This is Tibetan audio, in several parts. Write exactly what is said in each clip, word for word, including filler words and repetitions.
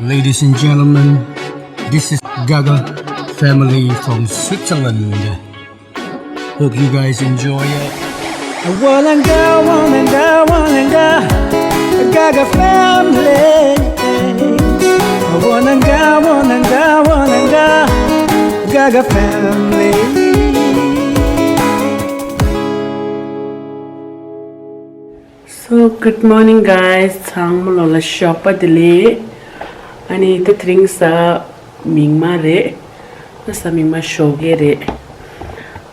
Ladies and gentlemen, this is Gaga family from Switzerland. Hope you guys enjoy it. Walanga, walanga, walanga, Gaga family. Walanga, walanga, walanga, Gaga family. So, good morning, guys. ཚང་མ་ལོ་ལ་ཞོགས་པ་བདེ་ལེགས། ཨ་ནི་ད་དེ་རིང་གཟའ་མིག་དམར་རེད། གཟའ་མིག་དམར་ཞོགས་ཀས་རེད།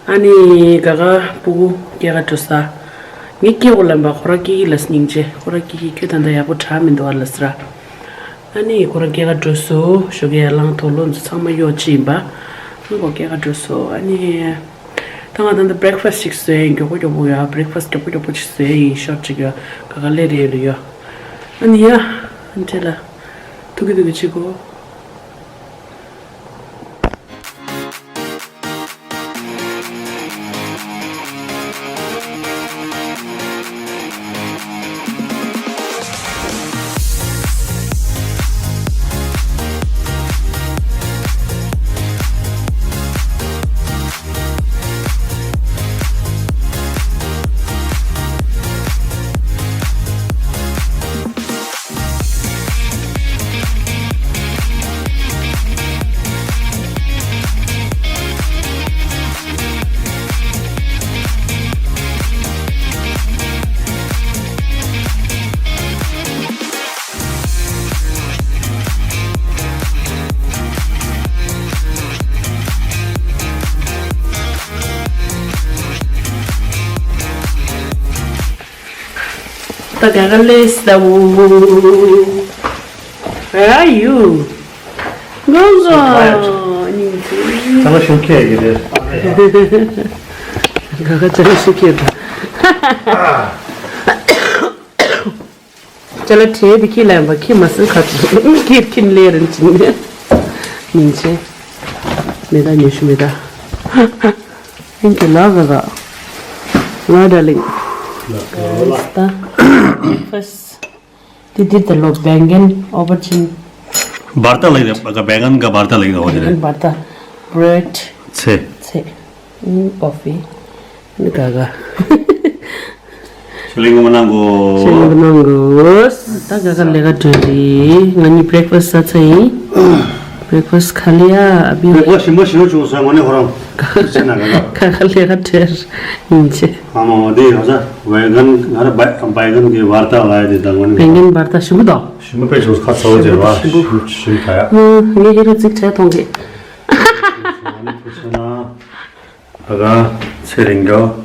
ཨ་ནི་ག་ག་སྤུ་གུ་སྐྱེལ་ག་འགྲོ་ས། ངས་སྐྱེལ་དགོས་ལབ་པ། ཁོ་རང་སྐྱེལ་གྱི་ལབ་སྙིང་རྗེ། ཁོ་རང་སྐྱེལ་གྱི། ཁྱོད་ད་ལྟ་ཡག་པོ་དྲག་མི་འདུག་ཨ་ལབ་ས་ར། ཨ་ནི་ཁོ་རང་སྐྱེལ་ག་འགྲོ་སོང་། ཞོགས་ཀས་ཡར་ལངས་དུས་ལོ་ཚོ་ཚང་མ་གཡོག་ཅིག་ཡིན་པ། ཨ་ཁོ་སྐྱེལ་ག་འགྲོ་སོང་། ཨ་ནི། ད་ང་ད་ལྟ་breakfast ཅིག་བཟོས་ཡིན། མགྱོགས་པོ་མགྱོགས་པོ་ཡ། breakfast མགྱོགས་པོ་མགྱོགས་པོ་ཅིག་བཟོས་ཡིན། short ཅིག་ཡ། ག་ག་ལེ་རེད་ལོ་ཡ། ཨ་ནི་ཡ། ཨ་ནི་ཁྲེ་ལ། ཐུག་གི་ཐུག་གི་ཅིག་གོ། ད་ག་ག་ལེ་ས་བུ། Where are you? གོ་གོ། ད་ང་ཤུགས་ཁྱེར་གྱི་རེད། ག་ག་ཅག་ཤུགས་ཁྱེར་ད། ཅ་ལག་ཁྲལ་དེ་ཁྱི་ལན་པ་ཁྱི་མ་སེམས་ཁ་ཚུ་ཁྱི་ཁྱི་ལས་རིན་ཅིང་ནས་མིན་ཆེ། མེ་ད་ཉོ་ཤུ་མེ་ད། Thank you ལ་ག་ག་ལ་darling. First དེ་དེ་ད་ལོ་བེང་གན་ཨོ་བར་ཆིན། བར་ད་ལ་ག་བེང་གན་ག་བར་ད་ལ་ག་འོ་དེ་རེད། བར་ད། bread ཚེ། ཚེ། ཨུམ། coffee ནི་ག་ག་ཤུ་ལིང་གོ་མ་གནང་གོ་ཤུ་ལིང་གོ་མ་གནང་གོ་ད་ག་ག་ལས་ཀ་འགྲོ་རེད། ང་གཉིས་breakfast ཟ་ཚར་ཡིན། breakfast ག་ལེ་ཡ་ཨ་བི། breakfast ཞིམ་པོ་ཞིམ་པོ་བྱུང་སོང་། ངོ་ནས་ཁོ་རང་ཁ་ཁ་ལས་ཀ་འགྲོ་ཡིན་ཆེ། ཨ་མ་འོ་དེ་ཡོད་ས་བེང་གན་ང་ར་བེ་བེང་གན་གི་བར་ཐག་ལ་ཡ་དེ་དང་ངོ་ནས་བེང་གན་བར་ཐག་ཞིམ་པོ་དང་། ཞིམ་པོ་དཔེ་བྱུང་ཁ་ཚ་བོ་བྱེད་པ་ཞིམ་པོ་ཞིམ་ཁ་ཡ། ངས་ཧེ་རུ་ཙིག་བྱས་གཏོང་གི། ཨ་ག་ཚེ་རིང་གོ།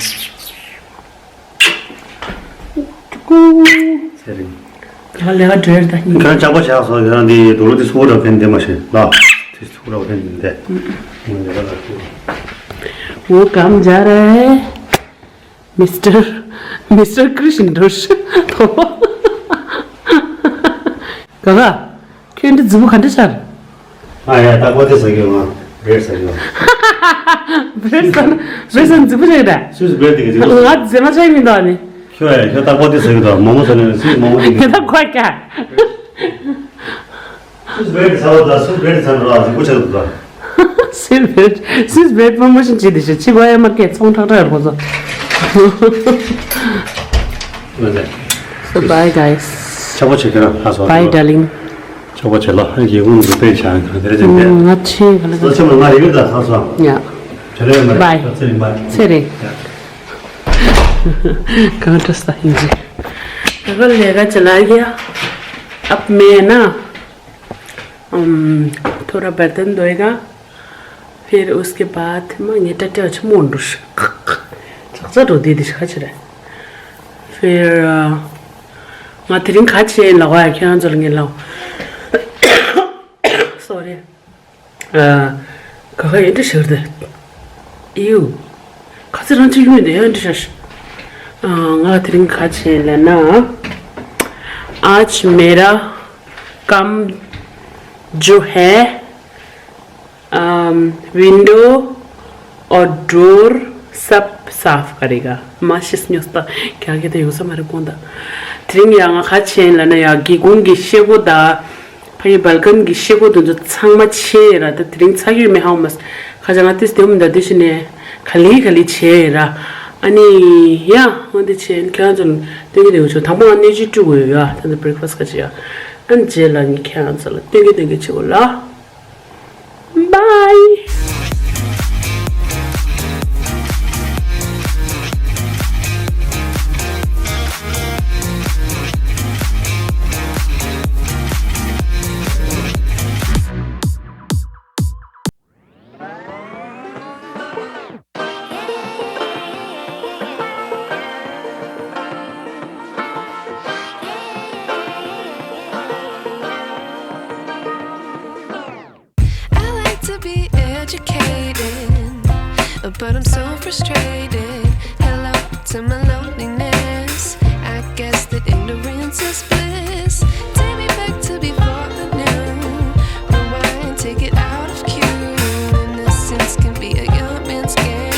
ཚེ་རིང་། ད་ལས་ཀ་འགྲོ་ཡར་ད་ཡིན། ཁྱོད་ལྕགས་པོ་བཞག་སོང་། ཡང་འདི་དུག་ལོག་དེ་ཚུགས་རོགས་མཁན་དེ་མ་ཤེས་ལ། དེ་ཚུགས་རོགས་མཁན་དེ་འདི། ངོ་ལས་ཀ་ལ་ཚུགས། འོ་གམ་སྦྱར་རེད། Mister Mister Christian འགྲོ་ཤི། ག་ག་ཁྱོད་འདི་རྫིག་པོ་ག་འདྲ་ཤར། ཨ་ཡ། ད་ཀོ་དེ་ཟ་གི་ང་བྲེད་ཟ་གི་ང་། བྲེད་ཟ་ན་བྲེད་ཟ་ན་རྫིག་པོ་རེད་ར། སུས་བྲེད་དེ་གི་རྫིག་པོ། ང་རྫི་མ་ཆགས་མི་འདུག་ཨ་ནི། ཁྱོད་ཡ་ཁྱོད་ད་ཀོ་དེ་ཟ་གི་འདུག་མོག་མོག་ཟ་ནས་སུས་མོག་མོག་དེ་གི། ད་ཀོ་ཀ་སུས་བྲེད་ཟ་བ་ད་སུས་བྲེད་ཟ་ན་ར་རྫིག་པོ་ཆགས་འདུག་ད། སུས་བྲེད་སུས་བྲེད་པོ་མོ་ཤིན་ཅི་དེ་ཤི་ཅི་གོ་ཡ་མར་ཀེ་ཚོང་ཁྲག་ཁྲག་ཡོད་ཁོ་ཚོ། So bye guys. ཆག་པོ་བྱེད་ཀྱི་ར་ལྷ་སོ། Bye darling. ཆོག་པ་བྱེད་ལ་ཨ་ཡེ་ཀུང་གི་དཔེ་བྱ་ག་དེ་རེད་ཅན་དེ། ང་ཆེ་ག་ལ་ལོ་ཆེ་མ་ང་རེ་གི་ད་ལྷ་སོ། ཡ། བྱ་ལས་མ་Bye. རེད་ཚེ་རིང་བ། ཚེ་རིང་། གང་འདྲ་ས་ཡིན་གྱི། ད་ག་ལས་ཀ་ཅི་ལ་ཡ། अब मैं ना थोड़ा बर्तन धोएगा। फिर उसके बाद ང་ངའི་ཏྲ་ཏྲ་ཆུ་མོ་འགྲོ་ཤག་ཅག་ཅག་འགྲོ་དེ་དེ་ཤ་ཆི་རེད། ཕིར་ང་དེ་རིང་ག་ཆེ་ལ་གོ་ཡ་ཁྱེད་རང་ཚོ་ལ་ངས་ལ། སོ་རི། ག་ག་ཡིན་འདྲི་ཤར་དེ། ཨིའུ། ཁ་ཚི་རང་ཅི་ཡོད་དེ་ཡང་འདྲི་ཤར། ང་དེ་རིང་ག་ཆེ་ལ་ན། आज मेरा काम जो है विंडो और डोर सब साफ करेगा। མ་ཤེས་སྨྱོ་ས་རྒྱག་གི་དེ་ཡོང་ས་མ་རེད་དགོངས་དག་དེ་རིང་ཡང་ང་ཁ་ཆེན་ལ་ན་ཡང་སྒེའུ་ཁུང་གི་ཤེལ་སྒོ་དང་ ཕ་གི་བལ་ཀན་གྱི་ཤེལ་སྒོ་དེ་ཚོ་ཚང་མ་ཕྱེ་ཡིན་ར། ད་དེ་རིང་ཚ་ཡོད་མེད་ཧ་གོ་མ་སོང་། ཁ་ཅང་ང་ཏིས་དེ་མོ་འདྲ་དེ་བཞིན་ནས་ག་ལེ་ག་ལེ་བྱས་ཡིན་ར། ཨ་ནི་ཡ་འོན་ཏེ་བྱས་ཁྱེད་རང་ཚོ་ལ་སྟོན་གྱི་སྟོན་གྱི་བྱུང་། དང་པོ་ང་སྣོད་བཅུད་བཀྲུ་དགོས་ཡོད་ཡ། ད་ལྟ་བྷི་རེག་ཕ་སི་ཊི་ག་བྱེད་ཡ། ཨ་ནི་རྗེས་ལ་ངས་ཁྱེད་རང་ཚོ་ལ་སྟོན་གྱི་སྟོན་གྱི་བྱེད་དགོས་ལ། Bye. I like to be educated, but I'm so frustrated. Hello to my loneliness. I guess that ignorance is bliss. Take me back to before I knew. Rewind, take it out of cue. Innocence can be a young man's game.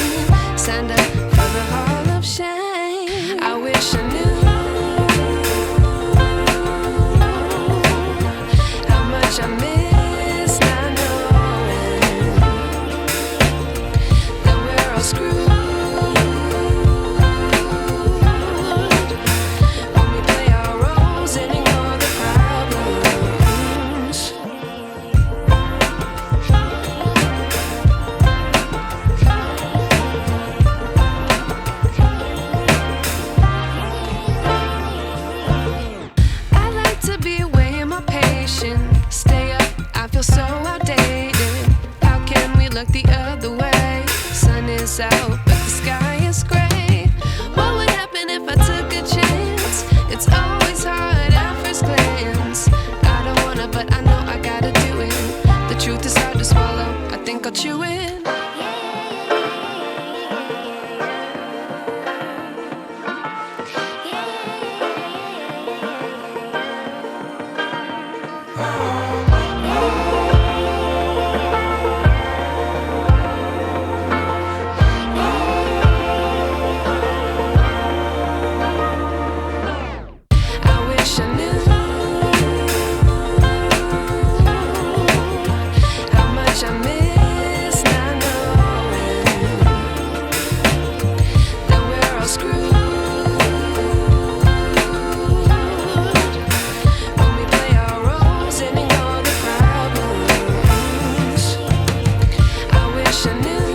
Signed up for the hall of shame. I wish I knew how much I miss not knowing that we're all screwed when we play our roles and ignore the problems. I like to be away in my patience. Stay up, I feel so outdated. How can we look the other way? Sun is out, but the sky is gray. What would happen if I took a chance? It's always hard at first glance. I don't wanna, but I know I gotta do it. The truth is hard to swallow. I think I'll chew it. I wish I knew how much I miss not knowing that we're all screwed when we play our roles and ignore the problems. I wish I knew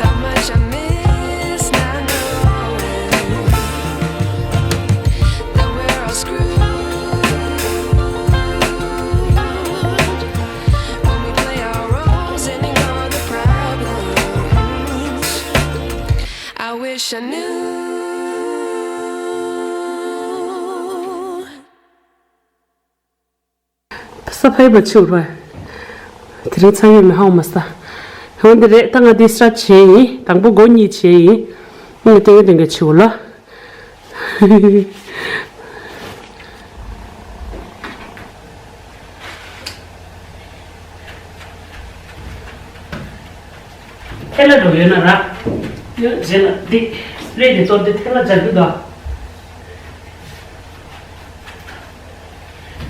how much I miss not knowing that we're all screwed when we play our roles and ignore the problems. I wish I knew. ས་ཕ་ཡི་བ་ཆུ་ར། དེ་རིང་ཚ་ཡོད་མེད་ཧ་གོ་མ་སོང་། འོན་ཏེ་རེད། ད་ང་འདི་སྲ་བྱས་ཡིན། དང་པོ་སྒོ་གཉིས་བྱས་ཡིན། ངས་ཏེང་ཏེང་ག་ཆུ་ལ། ཐལ་ལ་འགྲོ་ཡོད་ན་ར། ཡོད་རྗེས་ལ་འདི་སི་པེ་རེ་འདི་གཏོར་ཏེ་ཐལ་ལ་སྦྱར་གི་འདུག་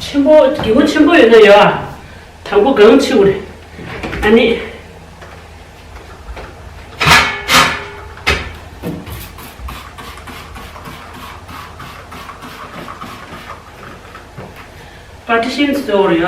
ཆེན་པོ་སྒྱེ་མོ་ཆེན་པོ་ཡོད་ན་ཡོད་ཨ། དང་པོ་གང་ཆེ་བོ་རེད། ཨ་ནི། པར་ཊི་ཤན་བཟོ་རེད་ཡ།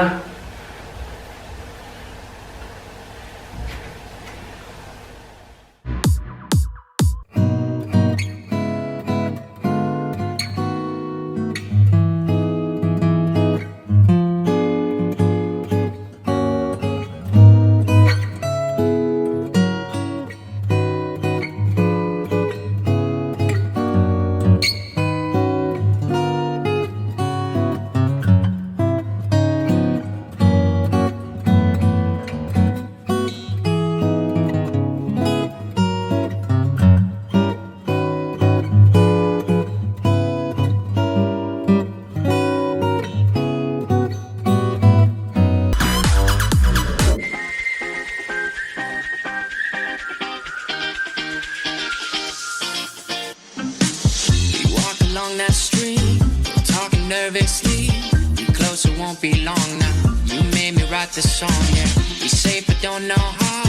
Nervously, we close, it won't be long now. You made me write the song, yeah. We safe, but don't know how.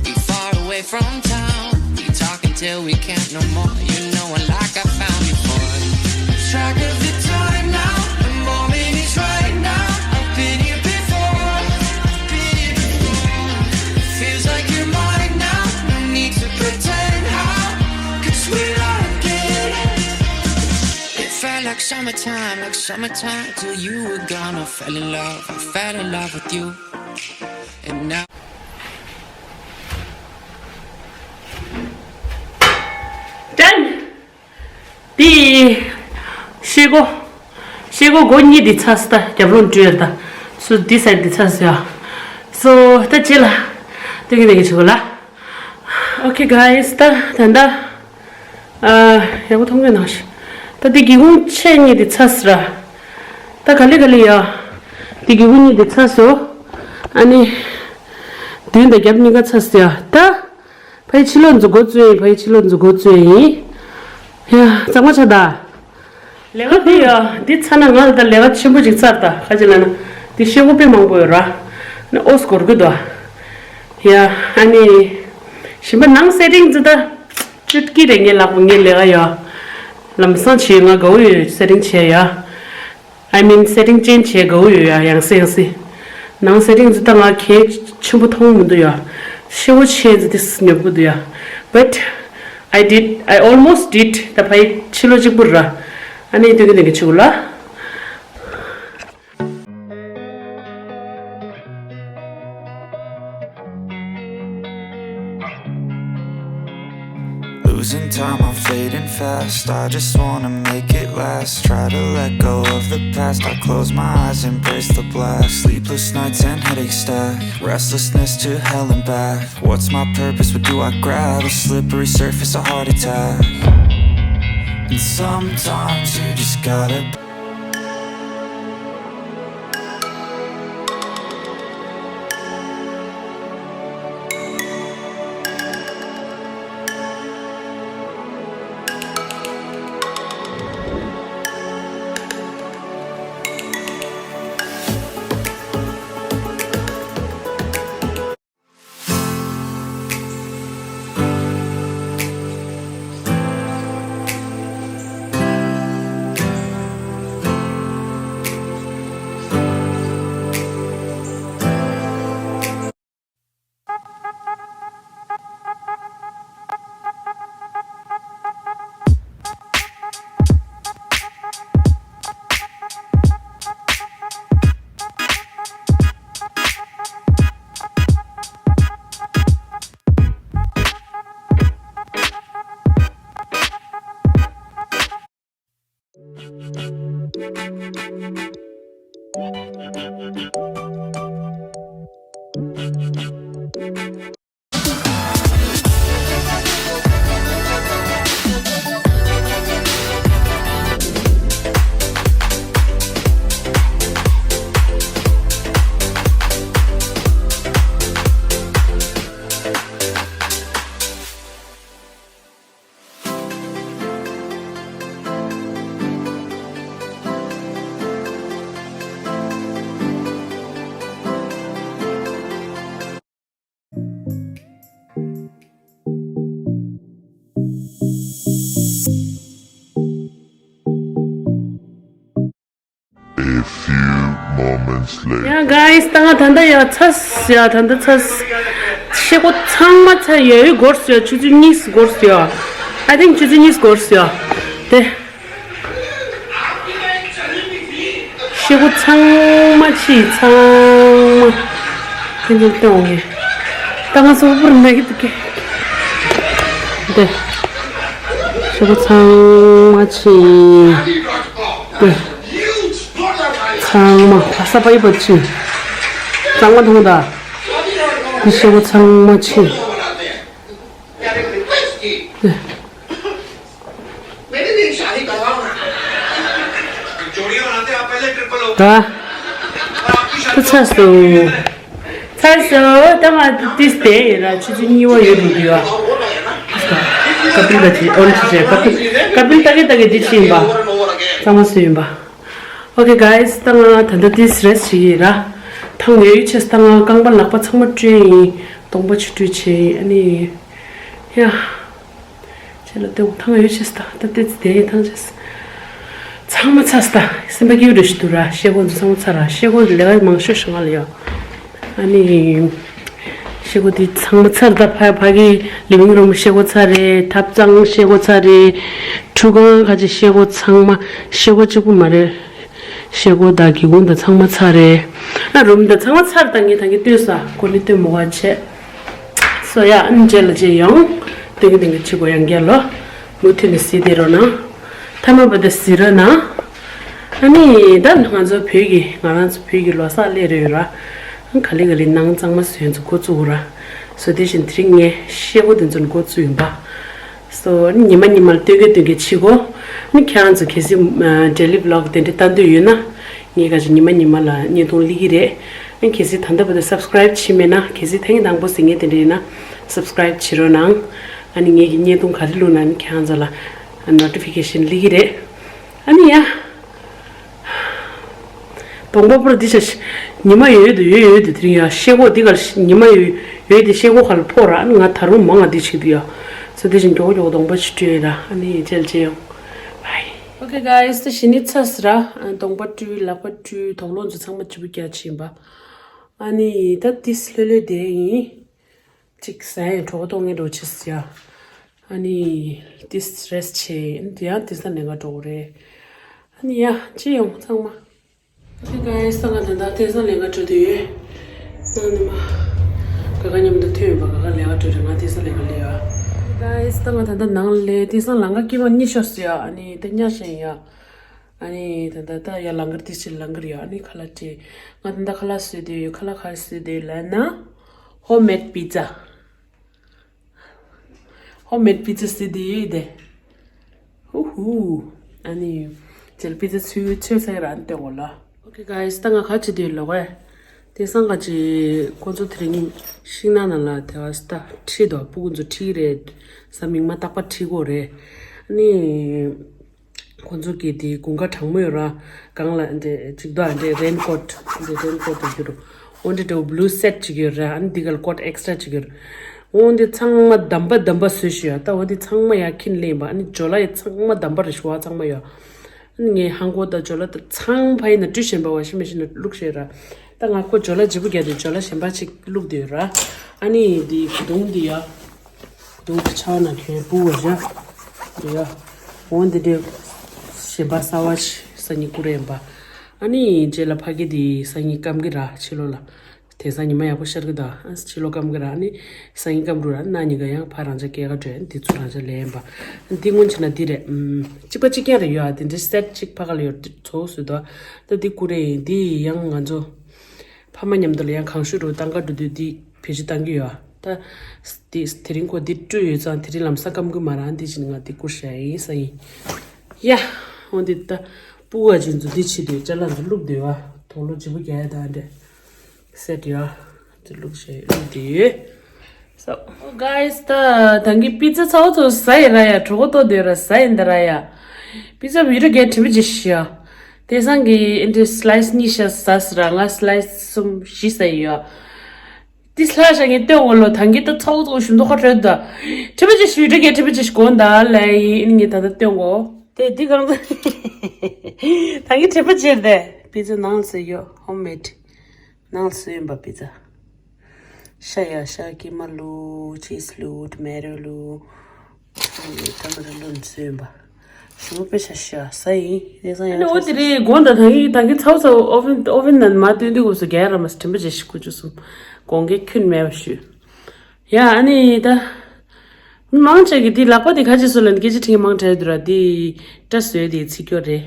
We far away from town. We talk until we can't no more. You know, like I found before. Lose track of the time now. The moment is right now. I've been here before. I've been here before. It feels like you're mine now. No need to pretend how. 'Cause we're not getting It felt like summertime, like summertime till you were gone. I fell in love, I fell in love with you. And now Done. དེ་ཤེལ་སྒོ། ཤེལ་སྒོ་སྒོ་གཉིས་དེ་ཚར་སོང་། ད་རྒྱབ་ལོགས་འགྲོ་ཡ། ད་སོ་འདི་སའིཌ་དེ་ཚར་སོང་ཡ། སོ་ད་རྗེས་ལ་སྟོན་གྱི་ནས་ཀྱི་ཆུ་གོ་ལ། Okay guys, ད་ད་ད། ཨ། ཡག་པོ་མཐོང་གི་ནང་ཞིག་ད་འདི་སྒེའུ་ཁུང་ཆེ་གཉིས་དེ་ཚར་སོང་ར། ད་ག་ལེ་ག་ལེ་ཡ། འདི་སྒེའུ་ཁུང་གཉིས་དེ་ཚར་སོང་། ཨ་ནི། མདུན་དང་རྒྱབ་གཉིས་ཀ་ཚར་སོང་ཡ། ད། ཕ་གི་ཕྱི་ལོགས་འཛུལ་འགོ་བཙུགས་ཡིན། ཕ་གི་ཕྱི་ལོགས་འཛུལ་འགོ་བཙུགས་ཡིན། ཡ། གཙང་མ་ཆགས་ད། ལས་ཀ་འདི་ཡ། འདི་ཚར་ན་ང་ལ་ད་ལས་ཀ་ཆེན་པོ་ཅིག་ཚར་ད། ག་ཅི་ལབ་ན། འདི་ཤེལ་སྒོ་དཔེ་མང་པོ་ཡོད་ར། ནི་ཨོ་སྐོར་གི་འདུག་ཨ། ཡ། ཨ་ནི། ཞིམ་པ་ནང་སེ་ཊིང་ཙི་ད། ཅུད་ཀི་རེ་ངའི་ལག་པ་ངའི་ལས་ཀ་ཡ། ལམ་སང་བྱེད་ང་དགའ་བོ་ཡོད་སེ་ཊིང་བྱས་ཡ། I mean, སེ་ཊིང་ཅན་བྱས་དགའ་བོ་ཡོད་ཡ། ཡང་སེ་ཡང་སེ། ནང་སེ་ཊིང་ཙི་ད་ང་གལ་ཆེན་པོ་མཐོང་མི་འདུག་ཡ། ཤེལ་སྒོ་ཆེ་ཙི་དེ་ཉོབ་གི་འདུག་ཡ། But I did, I almost did. ད་ཕ་གི་ཕྱི་ལོགས་གཅིག་པུ་ར། ཨ་ནི་དུས་ཀྱི་དེ་གི་ཆུ་གུ་ལ། Losing time, I'm fading fast. I just wanna make it last. Try to let go of the past. I close my eyes, embrace the black. Sleepless nights and headaches stack. Restlessness to hell and back. What's my purpose? What do I grab? A slippery surface, a heart attack. And sometimes you just gotta A few moments later. ཡ་གཱ་ཡིས། ད་ང་ད་ལྟ་ཡ་ཚར་ཡ། ད་ལྟ་ཚར། ཤེལ་སྒོ་ཚང་མ་ཚར་ཡ། ཡོད་འགོར་སོང་ཡ། ཆུ་ཚོད་གཉིས་འགོར་སོང་ཡ། I think ཆུ་ཚོད་གཉིས་འགོར་སོང་ཡ། དེ། ཤེལ་སྒོ་ཚང་མ་ཕྱིས། ཚང་མ། ཁྱེད་ཚོར་སྟོན་འོང་ངས། ད་ང་སོ་པུར་ན་གི་འདུག་གི། དེ། ཤེལ་སྒོ་ཚང་མ་ཕྱིས། དེ། ཚང་མ་ཕ་ས་པ་ཡི་པ་ཕྱིས། གཙང་མ་མཐོང་ད། དེ་ཤེལ་སྒོ་ཚང་མ་ཕྱིས། ད། ད་ཚར་སོང་། ཚར་སོང་། ད་ང་ཏིས་དེ་ཡིན་ར། ཆུ་ཚོད་གཉིས་པ་ཡོད་འགྲོ་གི་ཡོད། ཀ་པིལ་ད་ཅི་ཨོན་ཆི་ཆེ། ཀ་པིལ་ཀ་པིལ་ད་གི་ད་གི་འདི་ཕྱིན་པ། གཙང་མ་སུ་ཡིན་པ། Okay guys, ད་ང་ད་ལྟ་ཏིས་རེས་བྱེད་ཀྱི་ཡིན་ར། ཐང་ཉལ་ཡུལ་ཆེས་ད་ང་རྐང་པ་ལག་པ་ཚང་མ་བཀྲུས་ཡིན། གདོང་པ་ཆུ་བཀྲུས་བྱས་ཡིན། ཨ་ནི། ཡ། ཆེ་ལ་ལྟོས། ཐང་ཡོད་ཆེས་ད་ད་ཏིས་དེ་ཡིན་ཐང་ཆེས། ཚང་མ་ཚར་ད། སེམས་པ་སྐྱིད་རུ་ཞིག་འདུག་ར། ཤེལ་སྒོ་འདི་ཚང་མ་ཚར་ར། ཤེལ་སྒོ་འདི་ལས་ཀ་མང་ཤོས་ཤིག་ང་ལ་ཡོད། ཨ་ནི། ཤེལ་སྒོ་འདི་ཚང་མ་ཚར་ད། ཕ་ཕ་གི་ལི་ཝིང་རུམ་ཤེལ་སྒོ་ཚར་རེད། ཐབ་ཚང་ཤེལ་སྒོ་ཚར་རེད། ཁྲུས་ཁང་ཁ་ཅིག་ཤེལ་སྒོ་ཚང་མ། ཤེལ་སྒོ་གཅིག་པུ་མ་རེད། ཤེལ་སྒོ་དང་སྒེའུ་ཁུང་དང་ཚང་མ་ཚར་རེད། ཨ་རུམ་དང་ཚང་མ་ཚར་ད། ངས་ད་གིན་ལྟོས་ས་གོ་ནི་ལྟོས་མོ་བ་བྱས། སོ་ཡ། ཨ་ནི་རྗེས་ལ་རྗེས་ཡོང་། སྟོན་གི་སྟོན་གི་ཆི་གོ་ཡང་རྒྱལ་ལོ། མུ་མཐུད་ནས་གཟིགས་བསྡད་རོགས་གནང་། མཐའ་མ་བར་དུ་གཟིགས་རོགས་གནང་། ཨ་ནི་ད་ང་ཚོ་བོད་ཀྱི་ང་རང་ཚོ་བོད་ཀྱི་ལོ་གསར་སླེབས་རེད་ཡོད་ར། ག་ལེ་ག་ལེ་ནང་གཙང་མ་བཟོས་ཚོ་འགོ་བཙུགས་ར། སོ་དེ་བཞིན་དེ་རིང་ངས་ཤེལ་སྒོ་དེ་ཚོ་འགོ་བཙུགས་ཡིན་པ། སོ་ཨ་ནི་ཉི་མ་ཉི་མ་ལ་སྟོན་གི་སྟོན་གི་ཆི་གོ། ཨ་ནི་ཁྱེད་རང་ཚོ་གལ་སྲིད་ཨ་ཌེ་ལི་བི་ལོག་དེ་འདྲ་ལྟ་འདོད་ཡོད་ན། ངས་ག་ཅིག་ཉི་མ་ཉི་མ་ལ་བརྙན་ཐུང་སླེབས་ཀྱི་རེད། ཨ་ནི་གལ་སྲིད་ད་ལྟ་བར་དུ་སབ་སི་ཀ་རའིབ་བྱས་མེད་ན། གལ་སྲིད་ཐེངས་དང་པོ་གཟིགས་མཁན་དེ་འདྲ་ཡིན་ན་སབ་སི་ཀ་རའིབ་བྱེད་རོགས་གནང་། ཨ་ནི་ངེད་ཀྱི་བརྙན་ཐུང་ག་རེ་བླུགས་ན་ཨ་ནི་ཁྱེད་རང་ཚོ་ལ་ནོ་ཊི་ཕི་ཀེ་ཤན་སླེབས་ཀྱི་རེད། ཨ་ནི་ཡ། གདོང་པ་པར་འདི་ཤ་ཤ། ཉི་མ་ཡོད་དུ་ཡོད་ཡོད་དུ་དེ་རིང་ཡ་ཤེལ་སྒོ་འདི་ག་ལ་ཉི་མ་ཡོད་ཡོད་དེ་ཤེལ་སྒོ་ག་ལ་ཕོག་ར། ཨ་ནི་ང་ད་རུང་མང་ང་འདི་བྱེད་དུ་ཡ། སོ་དེ་བཞིན་མགྱོགས་མགྱོགས་གདོང་པ་ཆུ་བཀྲུས་ར། ཨ་ནི་རྗེས་ལ་མཇལ་ཡོང་། བའི། Okay guys, ད་ཞི་ནི་ཚ་སི་ར། གདོང་པ་བཀྲུས། ལག་པ་བཀྲུས། དོག་ལོག་ཚོ་ཚང་མ་བཅུ་པོ་རྒྱག་ཕྱིན་པ། ཨ་ནི་ད་ཏིས་ལྷོད་ལྷོད་བསྡད་ཡིན། གཅིག་ཟ་ཡང་གྲོད་ཁོག་ལྟོགས་ངེས་འགྲོ་ཆེ་སི་ཡ། ཨ་ནི་ཏིས་རེས་བྱས་ཡིན། དེ་ཡང་ཏིས་ད་ལེན་ག་འགྲོ་དགོས་རེད། ཨ་ནི་ཡ་ཅི་ཡོང་ཚང་མ། Okay guys, ད་ང་ད་ལྟ་ཏེ་ས་ལེན་ག་འགྲོ་དུས་ཡོད། ནང་ནས་མ། ག་ག་མཉམ་དུ་ཐོན་ཡོད་པ། ག་ག་ལེན་ག་འགྲོ་རེད། ང་ཏེ་ས་ལེན་ག་ལེན་ཡ། Guys, ད་ང་ད་ལྟ་ནང་ལ་ལེན། ཏེ་ས་ལང་ཀ་སྐྱིད་པ་གཉིས་ཤོར་སོང་ཡ། ཨ་ནི་ད་ཉ་ཤེན་ཡ། ཨ་ནི་ད་ད་ད་ཡ་ལང་ཀར་ཏེ་ཆེ་ལང་ཀར་ཡ། ཨ་ནི་ཁ་ལག་སྤྲད། ང་ད་ལྟ་ཁ་ལག་བཟོས་དུས་ཡོད། ཁ་ལག་ག་རེ་བཟོས་དུས་ལབ་ན། Homemade pizza། Homemade pizza སི་དེ་ཡོད་དེ། ཧུ་ཧུ། ཨ་ནི། ཇེལ་པི་ཛ་ཚུ་ཚོས་ས་ར་ཨན་ཏེ་འོ་ལ། Okay guys, ད་ང་ག་ཅི་དེ་ལོག་ཨེ། དེ་སང་ག་ཅི་ཁོ་ཚོ་དེ་རིང་ཤིང་ནགས་ནང་ལ་དེ་བ་སྟ་ཁྲིད་དོ། སྤུ་གུ་ཚོ་ཁྲིད་རེད། ས་མིག་མ་བཏགས་པ་ཁྲིད་གོ་རེད། ཨ་ནི། ཁོ་ཚོ་གི་དེ་དགུན་ཁ་གྲང་མོ་ཡོད་ར། གང་ལ་འདྲེ་གཅིག་དོ་འདྲེ་རེན་ཀོཊ་འདྲེ་རེན་ཀོཊ་དུ་གྱུར། འོ་འདྲེ་འདྲེ་བོ་བླུ་སེཊ་ཅིག་ཡོད་ར། ཨ་ནི་འདི་གལ་ཀོཊ་ཨེག་སི་ཊྲ་ཅིག་ཡོད་ར། འོ་འདི་ཚང་མ་འདམ་པ་འདམ་པ་བཟོས་ཤི་ཡ། ད་འོ་འདི་ཚང་མ་ཡ་ཁྱིན་ལེན་པ། ཨ་ནི་ཇོ་ལ་ཡ་ཚང་མ་འདམ་པ་རེ་ཤི་བ་ཚང་མ་ཡོད། ཨ་ནི་ངའི་ཧང་གོ་ད་ཇོ་ལ་ད་ཚང་ཕ་ཡི་ན་བཀྲུས་ཤན་པ་བ་ཤི་མི་ཤི་ན་བླུགས་ཤེ་ར། ད་ང་ཁོ་ཇོ་ལ་ཇི་བུ་རྒྱ་དེ་ཇོ་ལ་གཞན་པ་ཅིག་བླུགས་དེ་ཡོད་ར། ཨ་ནི་འདི་གི་དུང་འདི་ཡ། དུང་གི་ཆའོ་ན་ཁྱོད་སྤུ་བ་བཞག་འདི་ཡ། འོ་འདི་འདྲེ། གཞན་པ་ས་བ་ཤི་ས་ཉི་ཀུ་རེ་ཡིན་པ། ཨ་ནི་རྗེས་ལ་ཕ་གི་དེ་སང་ཉིན་སྐམ་གི་ར་ཕྱི་ལོ་ལ། དེང་སང་ཉི་མ་ཡག་པོ་ཤར་གི་ད། ཨ་ཕྱི་ལོ་སྐམ་གི་ར། ཨ་ནི་སང་ཉིན་སྐམ་རུ་ར། གནའ་ཉིན་ག་ཡང་ཕ་རང་ཅག་སྐྱེས་ག་འགྲོ་ཡ། འདི་ཚོ་རང་ཅག་ལས་ཡིན་པ། འདི་སྔོན་ཆེ་ན་འདི་རེད། ཨམ། གཅིག་པ་གཅིག་རྐྱང་རེད་ཡོད་ཨ། དེ་འདྲའི་སེཊ་གཅིག་ཕ་ག་ལ་ཡོད་ཚོ་བཟོས་དོ། ད་འདི་ཀུ་རེ་ཡིན། འདི་ཡང་ང་ཚོ་ཕ་མ་མཉམ་དུ་ལ་ཡང་གང་ཤུ་རུ་ཏང་ག་འགྲོ་དུས་འདི་བེད་སྤྱོད་བཏང་གི་ཡོད་ཨ། ད་འདི་དེ་རིང་ཁོ་འདི་སྤྲོད་ཡོད་ཙང་དེ་རིང་ལམ་སང་སྐམ་གི་མ་ར། འདི་བཞིན་ང་འདི་ཀུ་ཤ་ཡིན་ས་ཡིན། ཡ། འོ་འདི་ད་སྤུ་ག་ཅིག་འཛུ་འདི་བྱེད་དུས་ཅ་ལག་འཛུ་བླུགས་དུས་ཨ། དོག་ལོ་ལྗིད་པོ་རྒྱག་ཡ་ད་འདྲེ། སེཊ་ཡ། འཛུ་བླུགས་བྱས་བླུགས་དུས། So guys, ད་ད་གིན་པི་ཛ་ཚ་བོ་ཚོ་ཟ་ཡི་ར་ཡ། གྲོད་ཁོག་ལྟོགས་དུས་ར་ཟ་ཡི་འདི་ར་ཡ། པི་ཛ་བི་ཌི་ཡོ་རྒྱས་དྲི་མ་ཅི་ཤི་ཡ། དེ་སང་གི་ཨེ་འདྲེ་སི་ལའི་སི་གཉིས་ཤ་ཟ་སི་ར། ང་སི་ལའི་སི་གསུམ་བཞི་ཟ་ཡི་ཡ། དེ་སི་ལའི་སི་ངས་སྟོན་གོ་ལོ། ད་གིན་ད་ཚ་བོ་ཚ་བོ་ཞུ་མདོག་ཁ་བྲལ་ད། དྲི་མ་ཅི་ཤི་བི་ཌི་ཡོ་རྒྱས་དྲི་མ་ཅི་ཤི་གོ་འདའ་ལེ་ཡིན། ཨེ་ངས་ད་ད་སྟོན་གོ། དེ་དེ་གང་ད། ད་གིན་དྲི་མ་ཅི་རེད། པི་ཛ་ནང་ལ་ཟ་ཡོད། ཧོམ་མེཌ། ནང་ལ་བཟོས་ཡིན་པ་པི་ཛ། ཤ་ཡ་ཤ་ཀི་མ་བླུགས། ཅིས་བླུགས། ཊོ་མེ་ཊོ་བླུགས། ཊོ་མེ་ཊོ་བླུགས་ནས་བཟོས་ཡིན་པ། ཞིམ་པོ་དཔེ་ཤ་ཤ་ཟ་ཡིན། དེ་ཚང་ཡང་ཨ་ནི་འོ་དེ་རེད། དགོང་དག་ད་གིན་ད་གིན་ཚ་བོ་ཚ་བོ་ཨོ་ཝེན་ཨོ་ཝེན་ནང་མ་སྟོན་དུས་སྐབས་སུ་རྒྱ་ར་མ་དྲན་པ་བྱེད་ཤི་ཁུ་ཆུ་གསུམ་དགོང་གི་ཁྱོན་མེད་པ་ཞུས། ཡ་ཨ་ནི་ད། མི་མང་ཆེ་གི་དེ་ལག་པ་དེ་ཁ་ཅིག་སུ་ལ་ནི་སྐད་ཆ་དྲི་མང་དྲགས་འདུག་ར། དེ་སྐྲ་བཟོས་དེ་ཚིག་སྐྱོ་རེད།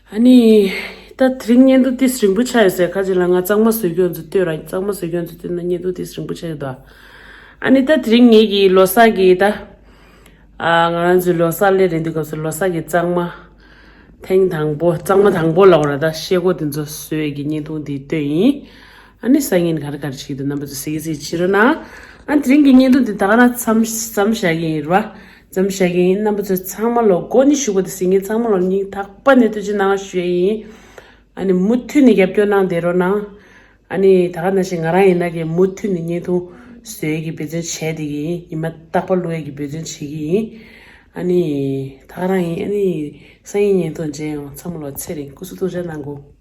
ཨ་ནི། ད་དེ་རིང་བརྙན་ཐུང་ཏིས་རིང་པོ་ཆགས་ཡོད་ཟེར། ཁ་ཅིག་ལ་ང་གཙང་མ་བཟོ་རྒྱུ་ཚོ་ལྟོས་ར། གཙང་མ་བཟོ་རྒྱུ་ཚོ་ལྟོས་ན་བརྙན་ཐུང་ཏིས་རིང་པོ་ཆགས་ཡོད་དོ། ཨ་ནི་ད་དེ་རིང་ངེད་ཀྱི་ལོ་གསར་གྱི་ད། ཨ་ང་རང་ཚོའི་ལོ་གསར་སླེབས་རན་དུས་སྐབས་སུ་ལོ་གསར་གྱི་གཙང་མ། ཐེངས་དང་པོ་གཙང་མ་དང་པོ་ལབ་དགོས་ར། ད་ཤེལ་སྒོ་དེ་ཚོ་བཟོས་ཀྱི་བརྙན་ཐུང་དེ་ལྟོས་ཡིན། ཨ་ནི་སང་ཉིན་ག་རེ་ག་རེ་བྱེད་ཀྱི་འདུག་རྣམ་པ་ཚོ་གཟིགས་གཟིགས་བྱེད་རོགས་གནང་། ཨ་དེ་རིང་གི་བརྙན་ཐུང་དེ་ད་ག་རང་མཚམས་མཚམས་བཞག་གི་ཡིན་ར། འཛོམས་བཞག་གི་ཡིན། རྣམ་པ་ཚོ་ཚང་མ་ལོ་སྒོ་ནས་ཞུགས་པ་དང་གཟིགས་མཁན་ཚང་མ་ལོ་སྙིང་ཐག་པ་ནས་ཐུགས་རྗེ་གནང་ཞུ་ཡ་ཡིན། ཨ་ནི་མུ་མཐུད་ནས་རྒྱབ་སྐྱོར་གནང་བསྡད་རོགས་གནང་། ཨ་ནི་ད་ག་ནང་བཞིན་ང་རང་ཡིན་ན་གི་མུ་མཐུད་ནས་བརྙན་ཐུང་བཟོ་ཡས་ཀྱི་འབད་བརྩོན་བྱས་བསྡད་ཀྱི་ཡིན། ཉི་མ་རྟག་པར་བླུག་ཡས་ཀྱི་འབད་བརྩོན་བྱེད་ཀྱི་ཡིན། ཨ་ནི་ད་ག་རང་ཡིན། ཨ་ནི་སང་ཉིན་བརྙན་ཐུང་མཇལ་ཡོང་། ཚང་མ་ལོ་ཚེ་རིང་སྐུ་གཟུགས་ཐུགས་ཅག་གནང་གོ།